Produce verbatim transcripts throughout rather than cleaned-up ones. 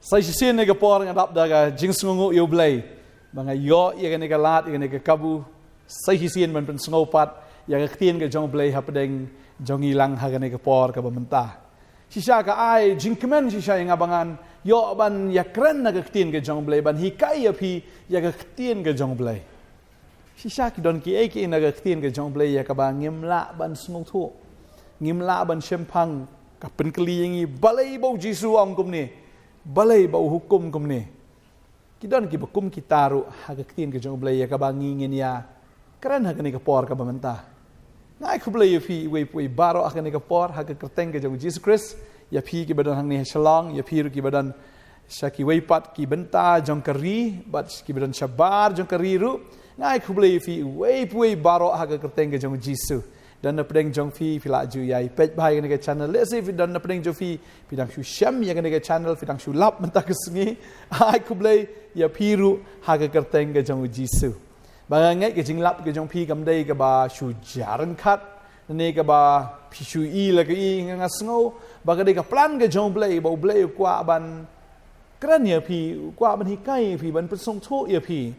Sa shisien ïa ka por nga dap da ka jingsngewnguh ïa U Blei ba nga ïoh ïa kane ka lad, ïa kane ka kabu sa shisien ban pynsngew pat ïa ka ktien ka jong U Blei hapdeng jong ngi lang ha kane ka por kaba mynta. Shisha ka ai jingkmen shisha ïa nga ba ngan ïoh ban ïakren na ka ktien ka jong U Blei, ban hikai ïa phi ïa ka ktien ka jong U Blei. Shisha ki don kiei kiei na ka ktien ka jong U Blei ïa kaba ngim lah ban sngewthuh, ngim lah ban shemphang. Ka pynkylli ïa ngi, balei ba U Jisu u ong kumne, balei ba u hukum kumne. Ki don kiba kum kita ruh ha ka ktien ka jong U Blei ïa kaba ngi ngin ïakren ha kane ka por kaba mynta. Nga ai khublei ïa phi iwei pa iwei baroh ha kane ka por ha ka kyrteng ka jong U Jisu Khrist. Ïa phi kiba don hangne ha Shillong, ïa phi ruh kiba don sha kiwei pat ki bynta jong ka ri, bad kiba don shabar jong ka ri ruh. Nga ai khublei ïa phi iwei pa iwei baroh ha ka kyrteng ka jong U Jisu. Don na pdeng jong phi, phi la ju ïai peit bha ïa kane ka channel. Lehse phi don na pdeng jong phi, phi dang shu shem ïa kane ka channel, phi dang shu lap mynta ka sngi. Ai khublei ïa phi ruh ha ka kyrteng ka jong U Jisu. Ba nga ngeit ka jinglap ka jong phi kam dei kaba shu jar ryngkat, ne kaba phi shu i la ka i, nga sngew ba ka dei ka plan ka jong U Blei, ba U Blei u kwah ban kren ïa phi, u kwah ban hikai ïa phi, ban pynsngewthuh ïa phi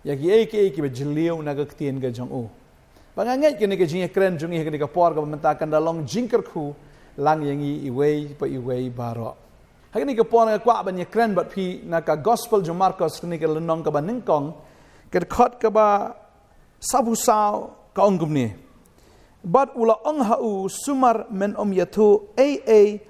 ïa kiei kiei kiba jylliew na ka ktien ka jong u. Ba nga ngeit kane ka jingïakren jong ngi ha kane ka por kaba mynta kan da long jingkyrkhu lang ïa ngi iwei pa iwei baroh. Ha kane ka por nga kwah ban ïakren bad phi na ka Gospel jong Markos, kane ka lynnong kaba nyngkong, ka dkhot kaba sawphew saw, ka ong kumne: Bad u la ong ha u, sumar men ym ïathuh ei ei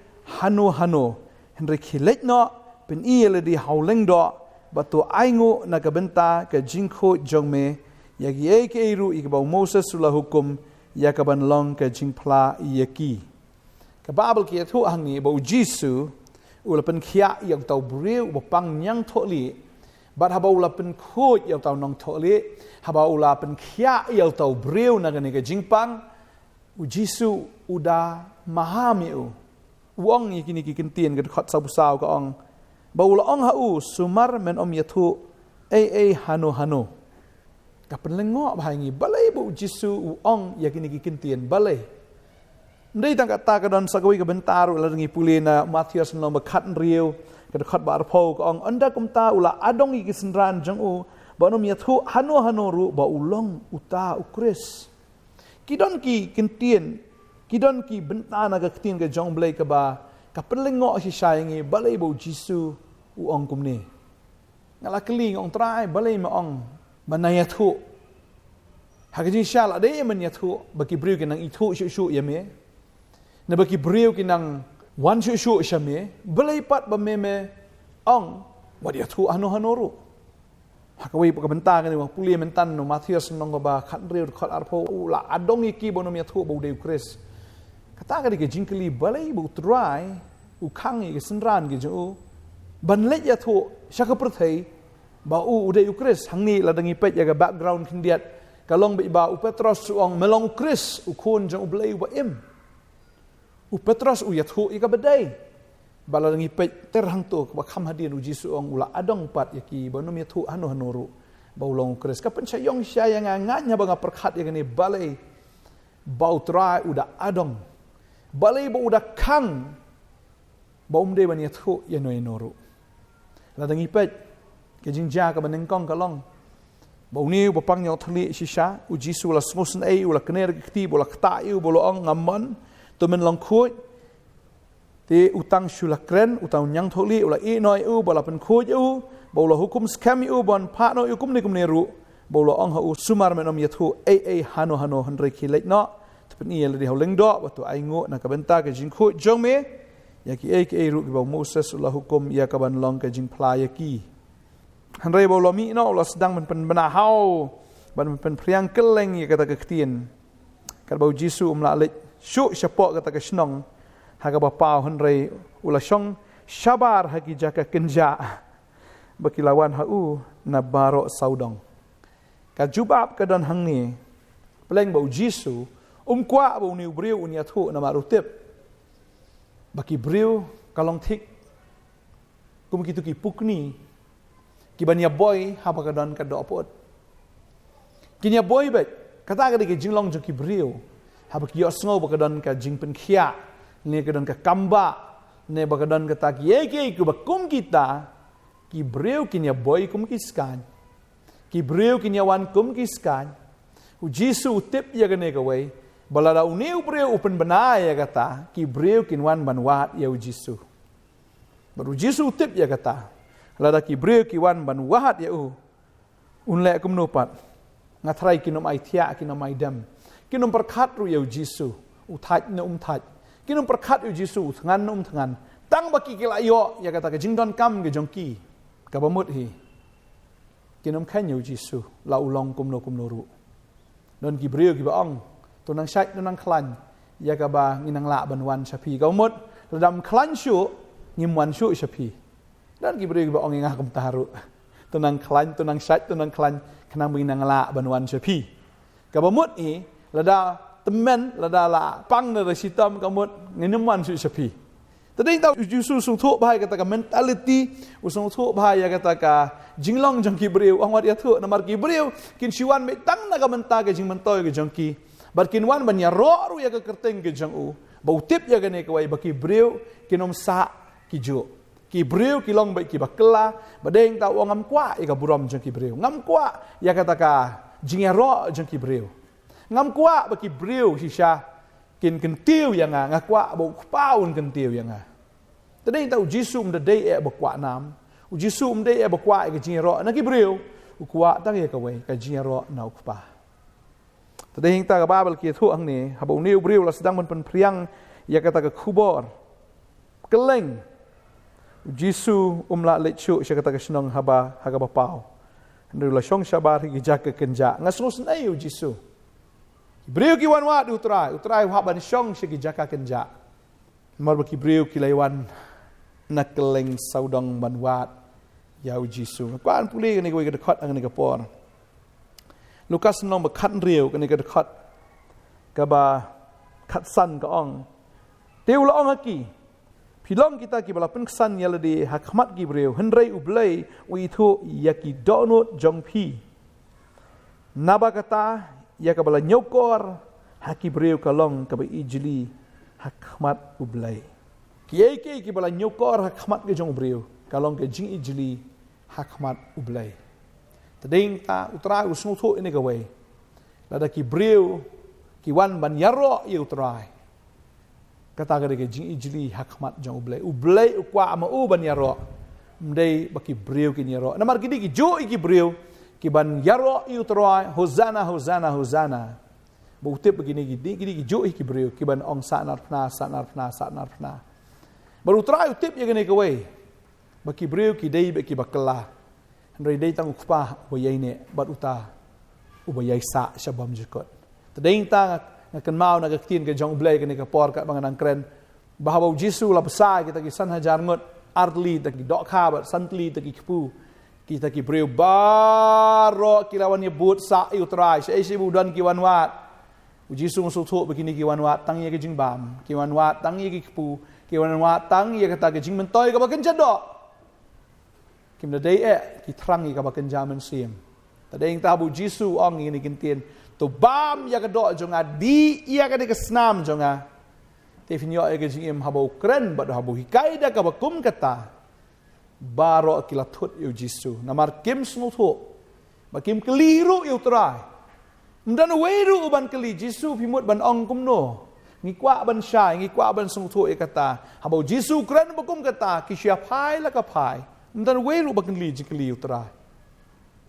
hano hano, hynrei khie leit noh, pyni ïa lade ha u lyngdoh, bad to ainguh na ka bynta ka jingkhuid jong me ïa kiei kiei ruh ïa kiba u Moses u la hukum, ïa kaban long ka jingphla ïa ki. Ka Baibl ka ïathuh hangne ba U Jisu u la pynkhiah ïa uta u briew uba pang ñiangthohlieh. Bad haba u la pynkhuid ïa uta u nongthohlieh, haba u la pynkhiah ïa uta u briew na kane ka jingpang, U Jisu u da maham ïa u. U ong ïa kine ki kyntien, ka dkhot sawphew saw ka ong, ba u la ong ha u, sumar men ym ïathuh ei ei hano hano. Ka pynlyngngoh bha ïa ngi, balei ba U Jisu u ong ïa kine ki kyntien, balei? Ym dei tang kata, ka don sa kawei ka bynta ruh lada ngi pule na Mathaios lynnong ba khathynriew, ka dkhot ba arphew, ka ong, ynda kumta u la adong ïa ki synran jong u ba un ym ïathuh hano hano ruh ba u long uta U Khrist. Ki don ki kyntien, ki don ki bynta na ka ktien ka jong U Blei kaba ka pynlyngngoh shisha ïa ngi, balei ba U Jisu u ong kumne. Nga la kylli, nga ong, Trai, balei me ong ba nang ïathuh? Ha ka jingshisha lada men ïathuh, ba ki briew kin nang ithuh shuh shuh ïa me, ne ba ki briew kin nang wan shuh shuh sha me. Balei pat ba me, me ong wat ïathuh hano hano ruh? Ha kawei pat ka bynta kane, wan pule mynta na Mathaios lynnong kaba khathynriew, dkhot arphew, u la adong ïa ki ba un ym ïathuh ba u dei U Khrist. Kata ka dei ka jingkylli, balei ba U Trai u khang ïa ki synran ki jong u ban leit ïathuh sha ka pyrthei ba u, u dei U Khrist. Hangne lada ngi peit ïa ka background khyndiat, ka long beit ba u Petros u ong, me long U Khrist, U Khun jong U Blei uba im. U Petros u ïathuh ïa kaba dei. Bad lada ngi peit ter hangto, kaba kham hadien, U Jisu u ong u la adong pat ïa ki ba un ym ïathuh hano hano ruh ba u long U Khrist. Ka pynshai ïong shisha ïa nga, nga ngeit, haba nga pyrkhat ïa kane, balei ba U Trai u da adong, balei ba u da khang ba um dei ban ïathuh ïano ïano ruh. Lada ngi peit, ka jingjia kaba nyngkong ka long ba une uba pang ñiangthohlieh shisha, U Jisu u la sngewsynei, u la kner ki kti, ba u la ktah ïa u, ba u la ong, ngam mon, to men long khuid. Te u tang shu la kren, uta u ñiangthohlieh u la ïeh noh ïa u, ba la pynkhuid ïa u, ba u la hukum skhem ïa u ban phah noh ïa u kumne kumne ruh, ba u la ong ha u, sumar men ym ïathuh ei ei hano hano, hynrei khie leit noh, to pyni ïa lade ha u lyngdoh, bad to ainguh na ka bynta ka jingkhuid jong me ïa kiei kiei ruh kiba u Moses u la hukum, ïa kaban long ka jingphla ïa ki. Hynrei ba u la mih noh, u la sdang ban pynbna haw, ban pynphriang kylleng ïa kata ka ktien. Katba U Jisu um lah leit shuh shapoh kata ka shnong ha kaba paw, hynrei u la shong shabar ha ki jaka kynjah ba ki la wan ha u na baroh sawdong. Ka jubab ka don hangne, pleng ba U Jisu um kwah ba une u briew un ïathuh, namar u tip ba ki briew ka long thik kum kito ki pukni kiban ïa boi haba ka don ka doh pyut. Kin ïa boi beit, kata ka dei ka jinglong jong ki briew haba ki ïohsngew ba ka don ka jingpynkhiah, ne ka don ka kambah, Ne ba ka don kata ki ei ki ei ki ba kum kita, ki briew kin ïa boi kum ki skaiñ. Ki briew kin ïa wan kum ki skaiñ. U Jisu u tip ïa kane kawei, ba lada une u briew u pynbna ïa kata, ki briew kin wan ban wad ïa u Jisu. Bad u Jisu u tip ïa kata, lada ki briew ki wan ban wad ïa u, un leh kumno pat? Nga tharai kin ym ai thiah, kin ym ai dem. Kin ym pyrkhat ruh ïa u Jisu, u thait ne um thait. Kin ym pyrkhat ïa u Jisu, u thngan ne um thngan. Tang ba ki ki la ïoh ïa kata ka jingdonkam ka jong ki, kaba mut hi, kin ym kheiñ ïa u Jisu la u long kumno kumno ruh. Don ki briew ki ba ong, to nang shait, to nang khlaiñ, ïa kaba ngi nang lah ban wan sha phi. Kaba mut, lada ym khlaiñ shuh, ngim wan shuh sha phi. Don ki briew ki ba ong ïa nga kumta ruh, to nang khlaiñ, to nang shait, to nang khlaiñ, khnang ba ngi nang lah ban wan sha phi. Kaba mut hi, lada tymmen, lada la pang na da shitom, kaba mut ngin ym wan shuh sha phi. Te dei ta u Jisu u sngewthuh bha ïa kata ka mentality, u sngewthuh bha ïa kata ka jinglong jong ki briew, ong wat ïathuh, namar ki briew kin shu wan beit tang na ka bynta ka jingmyntoi ka jong ki. Bad kin wan ban ïaroh ruh ïa ka kyrteng ka jong u. Ba u tip ïa kane kawei, ba ki briew kin ym sah ki juh. Ki briew ki long beit ki ba kylla, ba dei ta u ong ngam kwah ïa ka burom jong ki briew. Ngam kwah ïa kata ka jingïaroh jong ki briew. Ngam kwah ba ki briew shisha kin kyntiew ïa nga, nga kwah ba u Kpa un kyntiew ïa nga. Te dei ta u Jisu um da dei eh ba kwah nam. U Jisu um dei eh ba kwah ïa ka jingïaroh na ki briew. U kwah tang ïa kawei, ka jingïaroh na u Kpa. Te dei ta ka Baibl ka ïathuh hangne, haba une u briew u la sdang ban pynphriang ïa kata ka khubor, kylleng, u Jisu um lah leit shuh sha kata ka shnong haba, ha kaba paw. Hynrei u la shong shabar ha ki jaka kynjah. Nga sngewsynei ïa u Jisu. Ki briew ki wan wad ïa u Trai, u Trai u hap ban shong sha ki jaka kynjah. Namar ba ki briew ki la wan na kylleng sawdong ban wad ïa u Jisu. Nga kwah ban pule kane kawei ka dkhot ha kane ka por. Lukas lynnong ba khathynriew, kane ka dkhot kaba khatsan ka ong, te u la ong ha ki, phi long kita ki ba la pynksan ïa lade ha khmat ki briew, hynrei U Blei u ithuh ïa ki dohnud jong phi. Naba kata, ïa kaba la ñiewkor ha ki briew ka long kaba ijli ha khmat U Blei. Ki ei ki ei ki ba la ñiewkor ha khmat ka jong u briew, ka long ka jingijli ha khmat U Blei. Te dei ta u Trai u sngewthuh ïa kane kawei, lada ki briew ki wan ban ïaroh ïa u Trai, kata ka dei ka jingijli ha khmat jong U Blei. U Blei u kwah ma u ban ïaroh, ym dei ba ki briew kin ïaroh. Namar ki dei ki juh ïa ki briew ki ban ïaroh ïa u Trai, Hosana, Hosana, Hosana. Ba u tip ba kine ki dei, ki dei ki juh ïa ki briew ki ban ong, sahnarphna, sahnarphna, sahnarphna. Bad u Trai u tip ïa kane kawei, ba ki briew ki dei beit ki ba kylla. Hynrei dei tang u Kpa uba ïaineh bad uta uba ïaisah sha bymjukut. Te dei ta nga, nga kynmaw na ka ktien ka jong U Blei kane ka por katba nga nang kren, ba haba u Jisu u la bsa ïa kita ki san hajar ngut, artylli ta ki dohkha bad santylli ta ki kpu, kita ki briew baroh ki la wan ïabud sah ïa u Trai. Shaei shaei ba u don ki wan wad. U Jisu u sngewthuh ba kine ki wan wad tang ïa ka jingbam, ki wan wad tang ïa ki kpu, ki wan wad tang ïa kata ka jingmyntoi kaba kynja doh. Kim da dei eh ki thrang ïa kaba kynja mynsiem. Te dei ta ba u Jisu u ong ïa kine ki ktien, to bam ïa ka doh jong nga, dih ïa kane ka snam jong nga. Te phin ïoh ïa ka jingim. Haba u kren bad haba u hikai da kaba kum kata, baroh ki la thut ïa u Jisu. Namar kim sngewthuh, ba kim kylli ruh ïa u Trai. Ym don uwei ruh u ban kylli, Jisu phi mut ban ong kumno? Ngi kwah ban shai, ngi kwah ban sngewthuh ïa kata. Haba u Jisu u kren ba kum kata, ki shia phai la ka phai. Ym don uwei ruh ba kylli jingkylli ïa u Trai.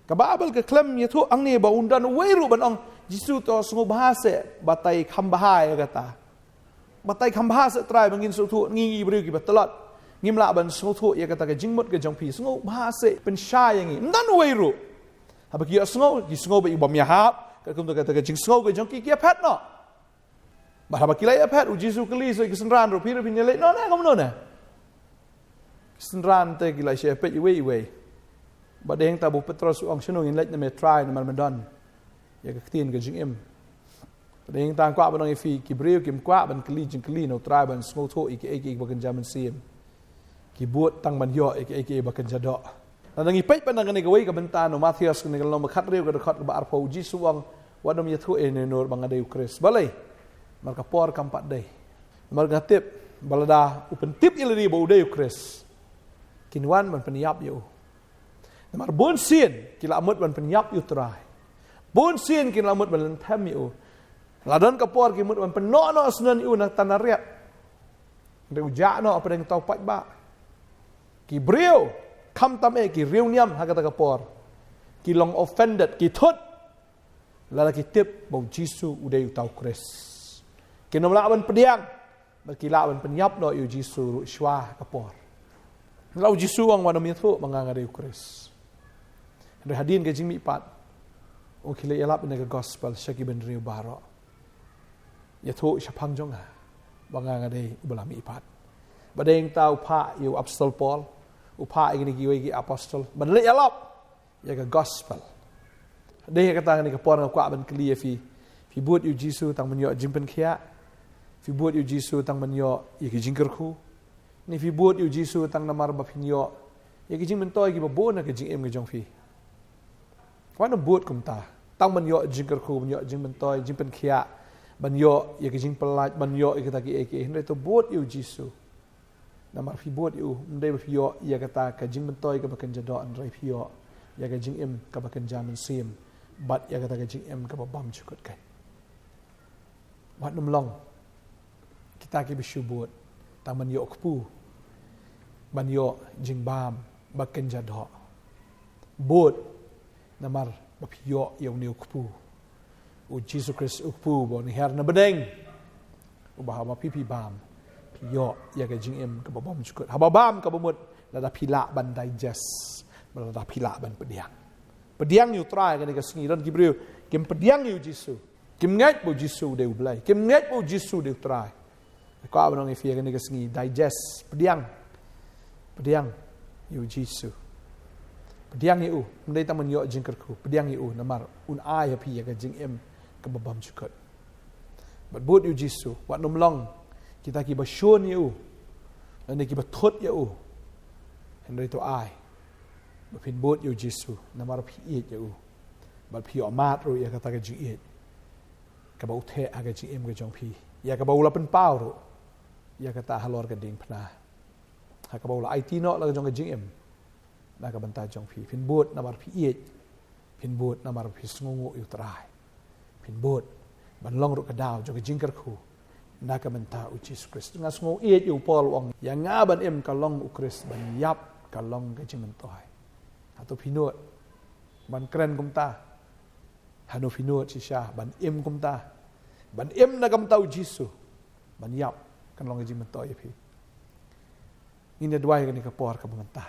Ka Baibl ka khlem ïathuh hangne ba ym don uwei ruh ban ong, Jisu to sngewbha seh, batai kham bha ïa kata. Batai kham bha seh Trai ba ngin sngewthuh, ngi ngi briew ki ba tlot. Ngim lah ban sngewthuh ïa kata ka jingmut ka jong phi, sngewbha seh pynshai ïa ngi. Ym don uwei ruh. Haba ki ïohsngew, ki sngew ba i bym ïahap, ka kum kata ka jingsngew ka jong ki, ki ïaphet noh. Bad haba ki la ïaphet, u Jisu u kylli sa ki synran ruh, phi ruh phin ïaleit noh ne kumno ne? Ki synran te ki la shah peit iwei iwei. Bad dei ta ba u Petros u ong, shano ngin leit, namar Trai, namar me don ïa ka ktien ka jingim. Dei ta nga kwah ban ong ïa phi, ki briew kim kwah ban kylli jingkylli na u Trai ban sngewthuh ïa kiei kiei ba kynja mynsiem. Ki bud tang ban ïoh ïa kiei kiei ba kynja doh. Lada ngi peit pat na kane kawei ka bynta, na u Mathaios kane ka lynnong ba khathynriew ka dkhot kaba arphew, u Jisu u ong, wat nym ïathuh ei ei ruh ba nga dei u Khrist. Balei? Namar ka por kam pat dei. Namar nga tip Ba lada u pyntip ïa lade ba u dei u Khrist, kin wan ban pynïap ïa u. Namar bun sien ki la mut ban pynïap ïa u Trai. Bun sien ki la mut ban lynthem ïa u. La don ka por ki mut ban pynnoh noh snem ïa u na tana riat. Hynrei u jah noh hapdeng tau paidbah. Ki briew, khamtam eh ki riewniam ha kata ka por, ki long offended, ki thut lada ki tip ba u Jisu u dei uta u Khrist. Kin ym lah ban pdiang, bad ki lah ban pynïap noh ïa u Jisu ruh shwa ka por. Lada u Jisu u ong, wat nym ïathuh ba nga nga dei u Khrist. Hynrei hadien ka jingmihpat, u khie leit ïalap ïa ka gospel sha ki bynriew baroh. Ïathuh shaphang jong nga ba nga nga dei uba la mihpat. Bad dei hangta u phah ïa u apostol Paul, u phah ïa kine kiwei ki apostol ban leit ïalap ïa ka gospel. Dei ha kata kane ka por nga kwah ban kylli ïa phi. Phi bud ïa u Jisu tang ban ïoh jingpynkhiah? Phi bud ïa u Jisu tang ban ïoh ïa ki jingkyrkhu? Ne phi bud ïa u Jisu tang namar ba phin ïoh ïa ki jingmyntoi kiba bun ha ka jingim ka jong phi? Wat nym bud kumta. Tang ban ïoh jingkyrkhu, ban ïoh jingmyntoi, jingpynkhiah, ban ïoh ïa ki jingpyllait, ban ïoh ïa kita kiei kiei. Hynrei to bud ïa u Jisu. Namar phi bud ïa u, ym dei ba phi ïoh ïa kata ka jingmyntoi kaba kynja doh, hynrei phi ïoh ïa ka jingim kaba kynja mynsiem, bad ïa kata ka jingim kaba bymjukut keiñ. Wat nym long kita kiba shu bud tang ban ïoh kpu, ban ïoh jingbam ba kynja doh. Bud namar ba phi ïoh ïa une u kpu, u Jisu Khrist, u kpu ba u nang hiar na bneng, uba haba phi, phi bam, phi ïoh ïa ka jingim kaba bymjukut. Haba bam, kaba mut lada phi lah ban digest, ba lada phi lah ban pdiang. Pdiang ïa u Trai. Kane ka sngi don ki briew kim pdiang ïa u Jisu. Kim ngeit ba u Jisu u dei u Blei. Kim ngeit ba u Jisu u dei u Trai. Ka kwah ban ong ïa phi ha kane ka sngi, digest, pdiang. Pdiang ïa u Jisu. Pdiang ïa u, ym dei tang ban ïoh jingkyrkhu. Pdiang ïa u namar un ai ha phi ïa ka jingim kaba bymjukut. Bad bud ïa u Jisu, wat nym long kita kiba shun ïa u, lane kiba thut ïa u. Hynrei to ai ba phin bud ïa u Jisu namar phi ïeit ïa u. Bad phi ïoh mad ruh ïa kata ka jingïeit kaba u theh ha ka jingim ka jong phi, ïa kaba u la pynpaw ruh ïa kata halor ka diengphna, ha kaba u la aiti noh la ka jong ka jingim na ka bynta jong phi. Phin bud namar phi ïeit. Phin bud namar phi sngewnguh ïa u Trai. Phin bud ban long ruh ka daw jong ka jingkyrkhu na ka bynta u Jisu Khrist. Nga sngew ïeit ïa u Paul, u ong, ïa nga ban im ka long u Khrist, ban ïap ka long ka jingmyntoi. Hato phi nud ban kren kumta? Hato phi nud shisha ban im kumta, ban im na ka bynta u Jisu, ban ïap kan long ka jingmyntoi ïa phi? Ngin ïa duwai ha kane ka por kaba mynta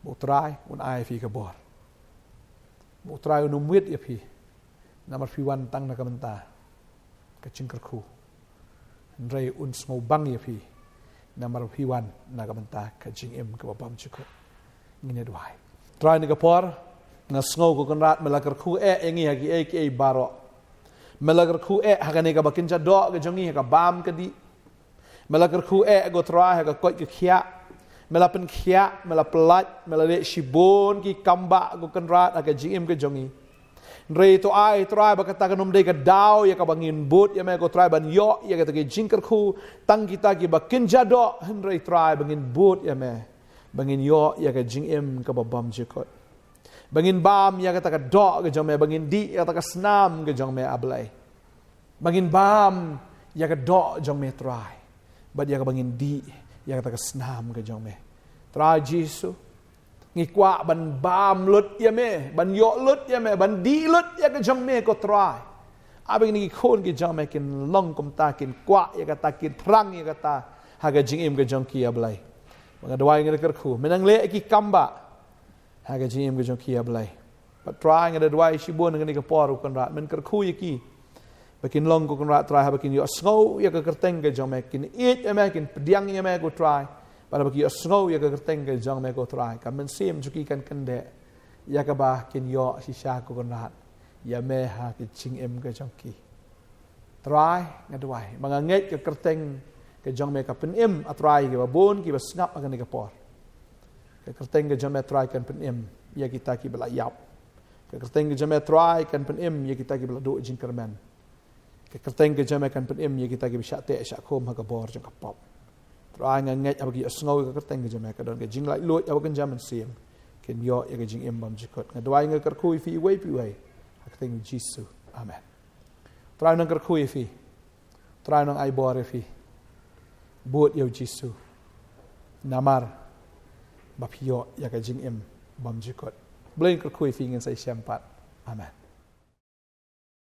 ba u Trai un ai ïa phi ka bor, ba u Trai un ym wit ïa phi namar phi wan tang na ka bynta ka jingkyrkhu, hynrei un sngewbang ïa phi namar phi wan na ka bynta ka jingim kaba bymjukut. Ngin ïa duwai. Trai, ha kane ka por nga sngew, ko Kynrad, me la kyrkhu eh ïa ngi ha kiei kiei baroh. Me la kyrkhu eh ha kane kaba kynja doh ka jong ngi, ha ka bam ka dih. Me la kyrkhu eh, ko Trai, ha ka koit ka khiah. Me la pynkhiah, me la pyllait, me la leh shibun ki kambah, ko Kynrad, ha ka jingim ka jong ngi. Hynrei to ai, Trai, ba kata kan ym dei ka daw ïa kaba ngin bud ïa me, ko Trai, ban ïoh ïa kata ka jingkyrkhu. Tang kita kiba kynja doh, hynrei Trai, ba ngin bud ïa me, ba ngin ïoh ïa ka jingim kaba bymjukut. Ba ngin bam ïa kata ka doh ka jong me, ba ngin dih ïa kata ka snam ka jong me, A Blei. Ba ngin bam ïa ka doh jong me, Trai, bad ïa kaba ngin dih ïa kata ka snam ka jong me. Trai Jisu, ngi kwah ban bam lut ïa me, ban ïoh lut ïa me, ban dih lut ïa ka jong me, ko Trai. Ai ba kine ki khun ki jong me kin long kumta, kin kwah ïa kata, kin thrang ïa kata ha ka jingim ka jong ki, A Blei. Ba nga duwai, nga kyrkhu, me nang leh ki kambah ha ka jingim ka jong ki, A Blei. Bad Trai, nga da duwai shibun ha kane ka por, ko Kynrad, men kyrkhu ïa ki ba kin long, ko Kynrad Trai, haba kin ïohsngew ïa ka kyrteng ka jong me, kin ïeit ïa me, kin pdiang ïa me, ko Trai. Bad haba ki ïohsngew ïa ka kyrteng ka jong me, ko Trai, ka mynsiem jong ki kan kyndeh ïa kaba kin ïoh shisha, ko Kynrad, ïa me ha ka jingim ka jong ki. Trai, nga duwai ba nga ngeit ka kyrteng ka jong me ka pynim, A Trai, ïa kiba bun kiba sngap ha kane ka por. Ka kyrteng ka jong me, Trai, kan pynim ïa kita kiba la ïap. Ka kyrteng ka jong me, Trai, kan pynim ïa kita kiba la duh jingkyrmen. Ka kyrteng ka jong me kan pynim ïa kita kiba shah teh shah khum ha ka bor jong ka pop. Trai, nga ngeit haba ki ïohsngew ïa ka kyrteng ka jong me, ka don ka jinglaitluid haba kynja mynsiem, kin ïoh ïa ka jingim bymjukut. Nga duwai, nga kyrkhu ïa phi iwei pa iwei ha ka kyrteng u Jisu. Amen. Trai, nang kyrkhu ïa phi. Trai, nang ai bor ïa phi. Bud ïa u Jisu namar ba phi ïoh ïa ka jingim bymjukut. Blei un kyrkhu ïa phi, ngin sa ïashem pat. Amen.